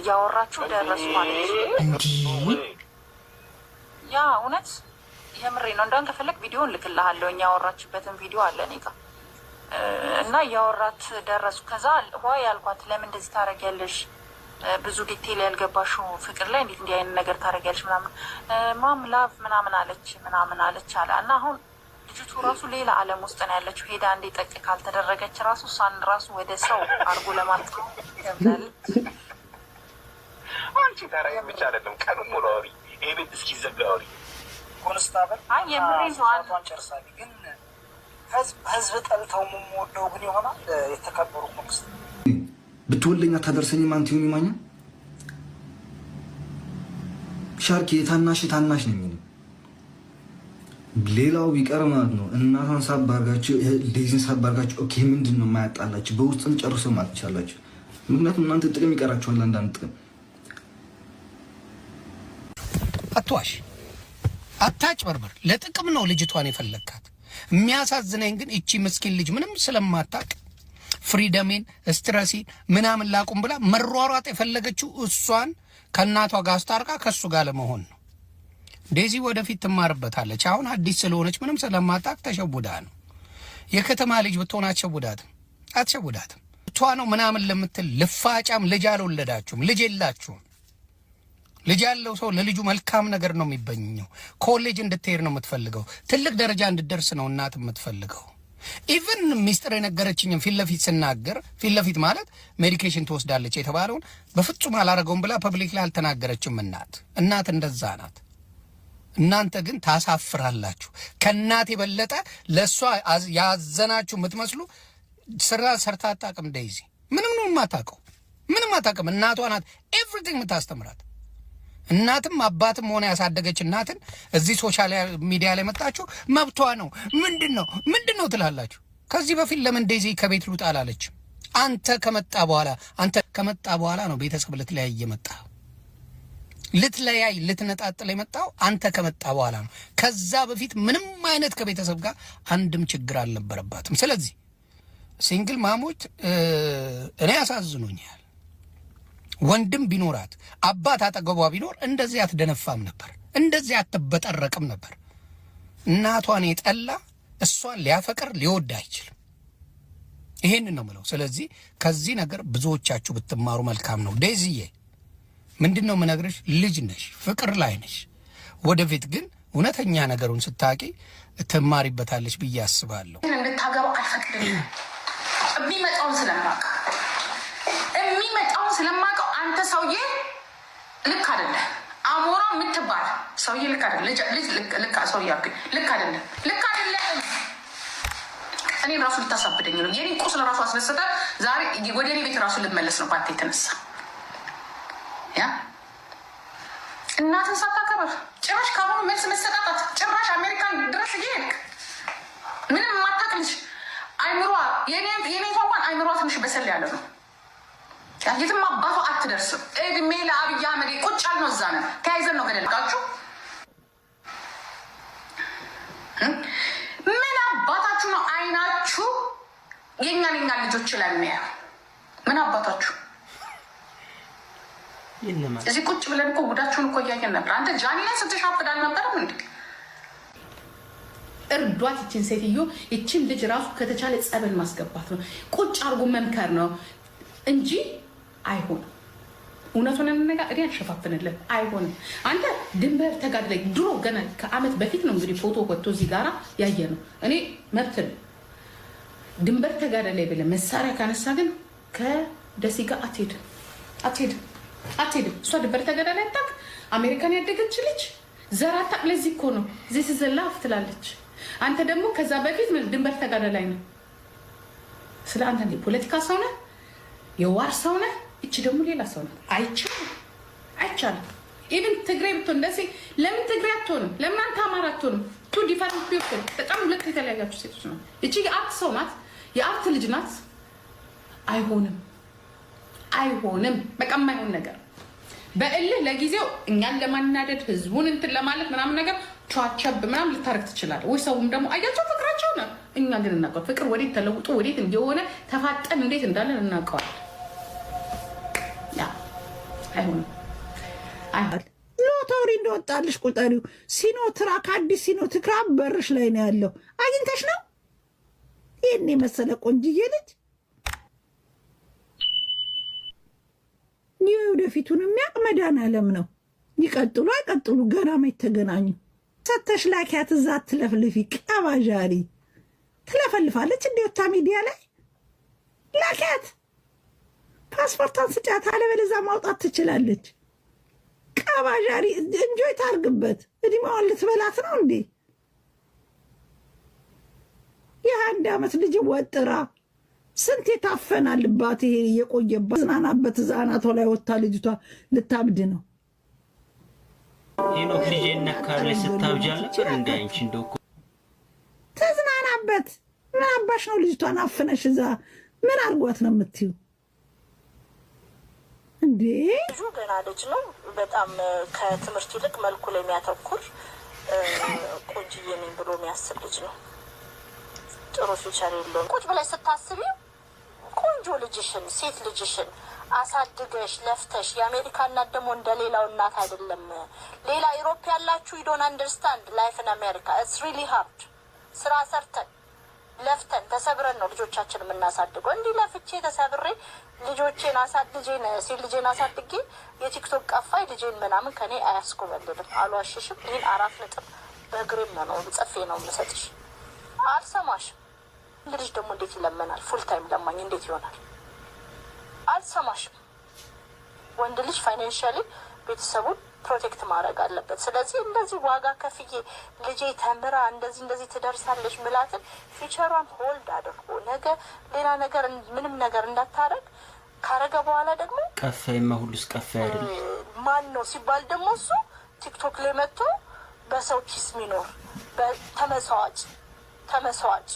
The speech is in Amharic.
እያወራችሁ ደረሱ ማለት። እንዲህ። Yeah፣ እውነት የምሬ ነው። እንደውም ከፈለግ ቪዲዮን ልክልሃለሁ። ያወራችበትን ቪዲዮ አለ እኔ ጋ እና እያወራት ደረሱ። ከዛ why ያልኳት፣ ለምን እንደዚህ ታደርጊያለሽ? ብዙ detail ያልገባሽው ፍቅር ላይ እንዴት እንዲህ አይነት ነገር ታደርጊያለሽ? ምናምን mom love ምናምን አለች ምናምን አለች አለ። እና አሁን ልጅቱ ራሱ ሌላ ዓለም ውስጥ ነው ያለችው። ሄዳ እንዴ ጠቅ ካልተደረገች ራሱ እሷን ራሱ ወደ ሰው አድርጎ ለማለት ይከብዳል። አንቺ ታዲያ ብቻ አይደለም፣ ቀኑን ሙሉ አውሪ፣ ይሄ ቤት እስኪዘጋ አውሪ። ኮንስታብል። አይ፣ የምሬን ነው። ቷን ጨርሳለች። ግን ህዝብ ጠልተው የምወደው ግን ይሆናል የተከበሩ ኮንስታብል። ብትወልደኝ አታደርሰኝም። አንተ ዮኒ ማኛ ሻርክ የታናሽ ታናሽ ነኝ እኔ። ሌላው ቢቀር ማለት ነው እናቷን ሳብ አድርጋችሁ፣ ዴዚን ሳብ አድርጋችሁ፣ okay፣ ምንድን ነው የማያጣላችሁ? በውስጥም ጨርሶ ማለት ትችላላችሁ። ምክንያቱም እናንተ ጥቅም ይቀራችኋል፣ አንዳንድ ጥቅም። አትዋሽ፣ አታጭበርበር። ለጥቅም ነው ልጅቷን የፈለግካት። የሚያሳዝነኝ ግን እቺ ምስኪን ልጅ ምንም ስለማታቅ freedom ኤን stress ኤን ምናምን ላቁም ብላ መሯሯጥ የፈለገችው እሷን ከእናቷ ጋር አስታርቃ ከእሱ ጋር ለመሆን ነው። ዴዚ ወደፊት ትማርበታለች። አሁን አዲስ ስለሆነች ምንም ስለማታቅ ተሸውዳ ነው። የከተማ ልጅ ብትሆን አትሸውዳትም፣ አትሸውዳትም። ቷ ነው ምናምን ለምትል ልፋጫም ልጅ አልወለዳችሁም፣ ልጅ የላችሁም። ልጅ ያለው ሰው ለልጁ መልካም ነገር ነው የሚመኘው። ኮሌጅ እንድትሄድ ነው የምትፈልገው። ትልቅ ደረጃ እንድደርስ ነው እናት የምትፈልገው። Even ሚስጥር የነገረችኝም ፊት ለፊት ስናገር፣ ፊት ለፊት ማለት medication ትወስዳለች የተባለውን በፍጹም አላረገውም ብላ public ላይ አልተናገረችም። እናት እንደዛ ናት። እናንተ ግን ታሳፍራላችሁ። ከእናት የበለጠ ለእሷ ያዘናችሁ የምትመስሉ፣ ስራ ሰርታ አታውቅም። ዴይዚ ምንም ነው የማታውቀው፣ ምንም አታውቅም። እናቷ ናት everything የምታስተምራት። እናትም አባትም ሆነ ያሳደገች እናትን እዚህ social media ላይ መጣችሁ መብቷ ነው ምንድን ነው ምንድን ነው ትላላችሁ። ከዚህ በፊት ለምን ዴዚ ከቤት ልውጣ አላለችም? አንተ ከመጣ በኋላ ነው ቤተሰብ ልትለያይ የመጣ፣ ልትለያይ ልትነጣጥል የመጣው አንተ ከመጣ በኋላ ነው። ከዛ በፊት ምንም አይነት ከቤተሰብ ጋር አንድም ችግር አልነበረባትም። ስለዚህ single mom ኦች እኔ ያሳዝኑኛል። ወንድም ቢኖራት፣ አባት አጠገቧ ቢኖር እንደዚህ አትደነፋም ነበር፣ እንደዚህ አትበጠረቅም ነበር። እናቷን የጠላ እሷን ሊያፈቅር ሊወድ አይችልም። ይሄንን ነው ምለው። ስለዚህ ከዚህ ነገር ብዙዎቻችሁ ብትማሩ መልካም ነው። ዴዚዬ፣ ምንድን ነው የምነግርሽ? ልጅ ነሽ፣ ፍቅር ላይ ነሽ። ወደፊት ግን እውነተኛ ነገሩን ስታቂ ትማሪበታለሽ ብዬ አስባለሁ። እንድታገባ አልፈቅድልህም። የሚመጣውን ስለማውቀው አንተ ሰውዬ ልክ አይደለህ። አሞራ የምትባል ሰውዬ ልክ አይደለህ። ልጅ ልክ ሰውዬ አልኩኝ። ልክ አይደለህ፣ ልክ አይደለህም። እኔን ራሱ ልታሳብደኝ ነው። የኔን ቁስል ራሱ አስነስተ ዛሬ ወደ እኔ ቤት ራሱ ልመለስ ነው በአንተ የተነሳ። Yeah፣ እናትን ሳታከብር ጭራሽ ከአሁኑ መልስ መሰጣጣት፣ ጭራሽ አሜሪካን ድረስ እየሄድክ ምንም የማታውቅ ልጅ አይምሯ፣ የኔ እንኳን አይምሯ ትንሽ በሰል ያለ ነው። የትም አባቷ አትደርስም። እድሜ ለአብይ አህመድ ቁጭ ያልነው እዛ ነን፣ ተያይዘን ነው ገደል ቃችሁ። ምን አባታችሁ ነው አይናችሁ የእኛን ልጆች ላይ የሚያየው? ምን አባታችሁ? እዚህ ቁጭ ብለን እኮ ጉዳችሁን እኮ እያየን ነበር። አንተ ጃኒ ላይ ስትሻፍድ አልነበረም እንዴ? እርዷት ይችን ሴትዮ፣ ይችን ልጅ ራሱ ከተቻለ ጸበል ማስገባት ነው፣ ቁጭ አድርጎ መምከር ነው እንጂ አይሆንም። እውነቱን እንነጋ፣ እኔ አልሸፋፍንልህ፣ አይሆንም። አንተ ድንበር ተጋድለህ ድሮ ገና ከአመት በፊት ነው እንግዲህ ፎቶ ወጥቶ እዚህ ጋራ ያየ ነው። እኔ መብት ነው። ድንበር ተጋዳላይ ብለህ መሳሪያ ካነሳ ግን ከደሴ ጋር አትሄድም፣ አትሄድም፣ አትሄድም። እሷ ድንበር ተጋዳላይ አታውቅ፣ አሜሪካን ያደገች ልጅ ዘር አታውቅ። ለዚህ እኮ ነው "this is love" ትላለች። አንተ ደግሞ ከዛ በፊት ድንበር ተጋዳላይ ነው። ስለ አንተ ፖለቲካ ሰው ነህ፣ የ war ሰው ነህ። እቺ ደግሞ ሌላ ሰው ናት። አይቻልም፣ አይቻልም። Even ትግሬ ብትሆን እንደዚህ ለምን ትግሬ አትሆንም? ለምን አንተ አማራ አትሆንም? Two different people፣ በጣም ሁለት የተለያያችሁ ሴቶች ነው። እቺ የ art ሰው ናት፣ የ art ልጅ ናት። አይሆንም፣ አይሆንም። በቃ የማይሆን ነገር በእልህ ለጊዜው እኛን ለማናደድ ህዝቡን እንትን ለማለት ምናምን ነገር ቸብ ምናምን ልታደርግ ትችላለህ ወይ? ሰውም ደግሞ አያቸው ፍቅራቸው ነው። እኛ ግን እናውቀዋል። ፍቅር ወዴት ተለውጦ ወዴት እንደሆነ ተፋጠን እንዴት እንዳለን እናውቀዋል። አይሆንም። ሎተሪ እንደወጣልሽ ቁጠሪው። ሲኖትራክ፣ አዲስ ሲኖትራክ በርሽ ላይ ነው ያለው። አግኝተሽ ነው ይህን የመሰለ ቆንጅዬ ልጅ። ይህ ወደፊቱን የሚያውቅ መድኃኒዓለም ነው። ይቀጥሉ አይቀጥሉ ገና መች ተገናኙ። ሰተሽ ላኪያት፣ እዛ አትለፍልፊ። ቀባዣሪ ትለፈልፋለች እንደ ወታ ሚዲያ ላይ ላኪያት፣ ፓስፖርቷን ስጫት፣ አለበለዚያ ማውጣት ትችላለች። ቀባዣሪ enjoy ታርግበት። እድሜዋን ልትበላት ነው እንዴ? የ21 ዓመት ልጅ ወጥራ ስንት የታፈናልባት ይሄ የቆየባት ዝናናበት ህፃናቷ ላይ ወታ ልጅቷ ልታብድ ነው። ሄኖክ ልጄ ነካ ብለሽ ስታብጃ ነበር እንደ አንቺ እንደው እኮ። ተዝናናበት። ምን አባሽ ነው ልጅቷን አፍነሽ እዛ ምን አርጓት ነው የምትዩ እንዴ? ልጁ ገና ልጅ ነው። በጣም ከትምህርት ይልቅ መልኩ ላይ የሚያተኩር፣ ቆንጅዬ ነኝ ብሎ የሚያስብ ልጅ ነው። ጥሩ future የለውም። ቁጭ ብለሽ ስታስቢው ቆንጆ ልጅሽን፣ ሴት ልጅሽን አሳድገሽ ለፍተሽ፣ የአሜሪካ እናት ደግሞ እንደ ሌላው እናት አይደለም። ሌላ Europe ያላችሁ you don't understand life in America, it's really hard። ስራ ሰርተን ለፍተን ተሰብረን ነው ልጆቻችን የምናሳድገው። እንዲህ ለፍቼ ተሰብሬ ልጆቼን ልጄን ሴት ልጄን አሳድጌ የቲክቶክ ቀፋይ ልጄን ምናምን ከኔ አያስኮበልልም። አልዋሽሽም። ይህን አራት ነጥብ በእግሬም ነው ጽፌ ነው የምሰጥሽ። አልሰማሽም። ልጅ ደግሞ እንዴት ይለመናል? Full time ለማኝ እንዴት ይሆናል? አልሰማሽም። ወንድ ልጅ financially ቤተሰቡን protect ማድረግ አለበት። ስለዚህ እንደዚህ ዋጋ ከፍዬ ልጄ ተምራ እንደዚህ እንደዚህ ትደርሳለች ምላትን future ሯን hold አድርጎ ነገ ሌላ ነገር ምንም ነገር እንዳታረግ ካረገ በኋላ ደግሞ ቀፋይማ ሁሉስ ቀፋይ አይደል? ማን ነው ሲባል ደግሞ እሱ ቲክቶክ ላይ መጥቶ በሰው ኪስ ሚኖር ተመሰዋጭ ተመሰዋጭ።